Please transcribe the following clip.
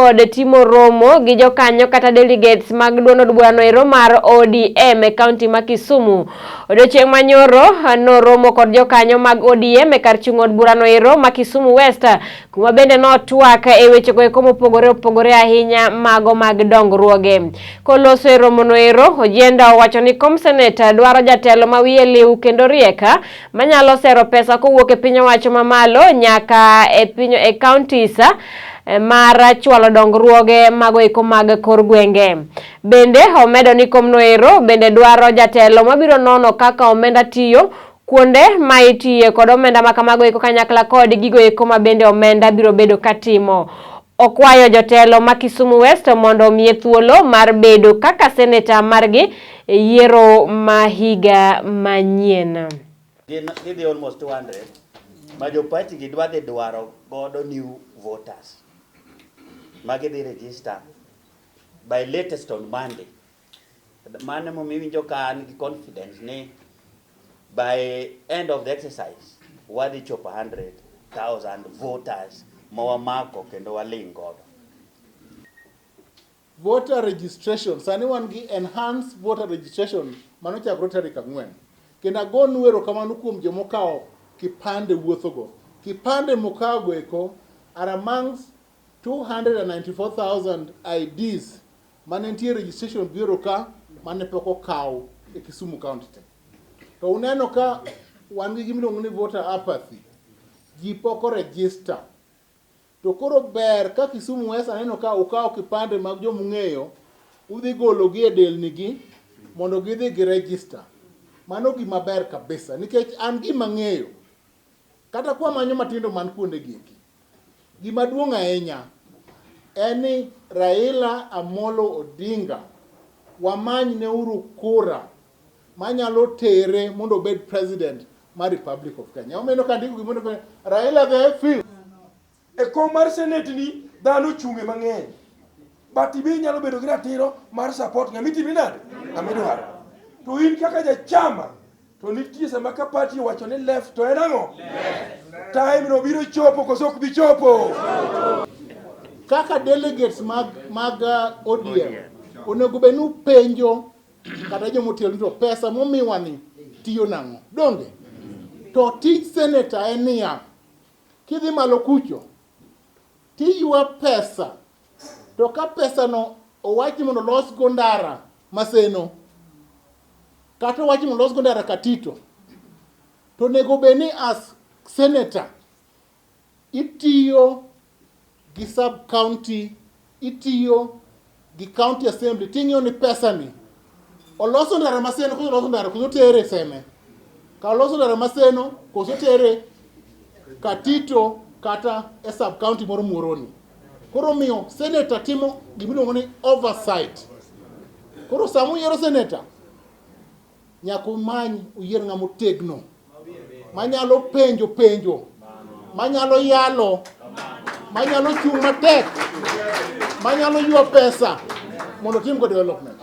Kod timo romo gi jokanyo kata delegates mag duond od burano ero mar ODM e kaunti ma Kisumu. Odiochieng' manyoro noromo kod jokanyo mag ODM e kar chung' od burano ero ma Kisumu West, kuma bende notwak e wechego eko mopogore opogore ahinya mago mag dongruoge. Koloso e romono ero, Ojienda owacho ni kom seneta dwaro jatelo ma wiye liw kendo riek manyalo sero pesa kowuok e piny owacho mamalo nyaka e piny e counties mar chwalo dongruoge mago eko mag kor gwenge. Bende omedo ni komno ero bende dwaro jatelo mabiro nono kaka omenda tiyo kuonde ma itiye kod omenda ma kamago eko kanyakla kod gigo eko ma bende omenda biro bedo katimo. Okwayo jotelo ma Kisumu West mondo omiye thuolo mar bedo kaka seneta margi e yiero ma higa manyien. Gin gidhi almost 200 ma jo party gi dwa dhi dwaro godo new voters ma gidhi register by latest on Monday. Mano emomiyo iwinjo ka an gi confidence ni by end of the exercise wadhi chopo 100,000 voters ma wamako kendo waling godo. Voter registration, sani wan gi enhanced voter registration mano chakore tarik 4. Kendo agonu erokamano kuom jomokawo kipande wuothogo. Kipande mokawogo eko are amongst 294,000 IDs mane nitie registration bureau ka mane pok okaw e Kisumu County te. To uneno ka wan gi gimiluongo ni voter apathy. Ji pok o register. To koro ber ka Kisumu West aneno ka ukawo kipande mag jomung'eyo, udhi gologi e delnigi mondo gidhi gi register. Mano gima ber kabisa nikech an gima ng'eyo kata kwa manyo matindo man kuonde gi eki. Gima duong' ahinya en ni Raila Amolo Odinga wamany ne uru kura manyalo tere mondo obed president mar Republic of Kenya. Omiyo ka ndiko gimoro ni Raila the field. E kom mar senate ni dhano ochung'e mang'eny. But ibe inyalo bedo gi ratiro mar support ng'ama itimi nade? Ng'ama idwaro. To in kaka jachama to nitie sama ka party owacho ni left to en ang'o? Time no biro chopo koso ok bi chopo? Kaka delegates mag ODM onego bed ni upenjo kata joma otelo to pesa momiwa ni tiyo nang'o? Donge? To tij senator en niya, kidhi malo kucho tiywa pesa to ka pesa no owach ni mondo olos go ndara Maseno kata owach ni mondo olos go ndara Katito, to onego bed ni as senator itiyo gi sub county, itiyo gi county assembly ting'iyo ni pesa ni oloso ndara Maseno koso oloso ndara koso tere Seme, ka oloso ndara Maseno koso tere Katito kata e sub county moro Muhoroni. Koro miyo senator timo gimiluongo ni oversight. Koro sama uyiero senator, nyaka umany uyier ng'ama otegno manyalo penjo penjo, manyalo yalo, manyalo chung' matek, manyalo ywa pesa mondo otim go development.